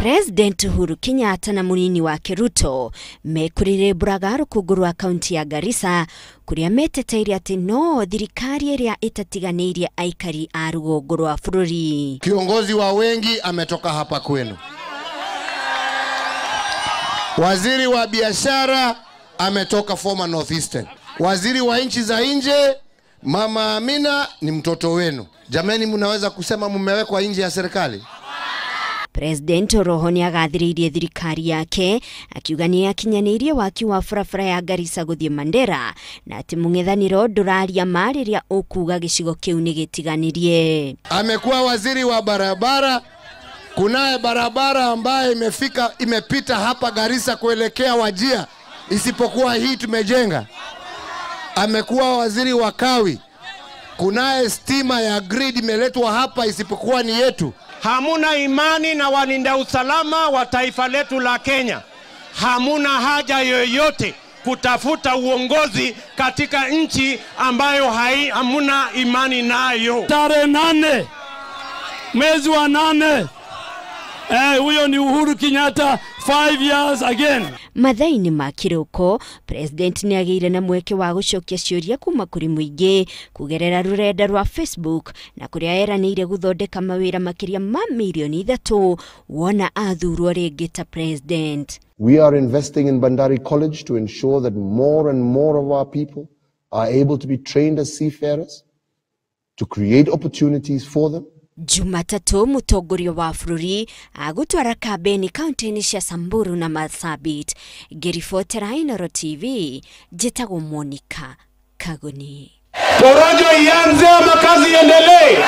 President Uhuru Kenyatta na munini wake Ruto mekurire mburaga rũkũngũ rwa kaunti ya Garissa kuria meteteire atĩ no thirikari ĩrĩa ĩtatiganĩirie aikari a rũgongo rwa bũrũri. Kiongozi wa wengi ametoka hapa kwenu. Waziri wa biashara ametoka former Northeastern. Waziri wa nchi za nje Mama Amina ni mtoto wenu. Jameni, mnaweza kusema mmewekwa nje ya serikali? President Roho nĩagathĩrĩirie thirikari yake akiuga nĩyakinyanĩirie waki wa barabara ya Garissa gũthiĩ Mandera na atĩ mũng'ethanĩro ndũraria ma rĩrĩa ũkuga gĩcigo kĩu nĩgĩtiganĩrie. Amekuwa waziri wa barabara. Kunaye barabara ambayo imepita hapa Garissa kuelekea Wajia, isipokuwa hii tumejenga. Amekuwa waziri wa kawi. Kunaye stima ya grid imeletwa hapa isipokuwa ni yetu. Hamuna imani na walinda usalama wa taifa letu la Kenya. Hamuna haja yoyote kutafuta uongozi katika nchi ambayo hamuna imani nayo. Tarehe 8 mwezi wa 8, huyo ni Uhuru Kenyatta 5 years again. Mathaini ma kiroko, President nĩagĩire na mweke wa gũcokia ciũria kuma kũrĩ mũingĩ kũgerera rũrenda rwa Facebook na kũrĩa eranĩire gũthondeka mawĩra makĩria ma mirioni 3 wona athurwo rĩngĩ ta president. We are investing in Bandari College to ensure that more and more of our people are able to be trained as seafarers, to create opportunities for them. Jumatatu mũtongoria wa bũrũri agũtwara kambeni kaunti-inĩ cia Samburu na Marsabit. Ngĩribotera Inooro TV, njĩtagwo Monica Kagoni. Porojo ianze ama kazi iendelee?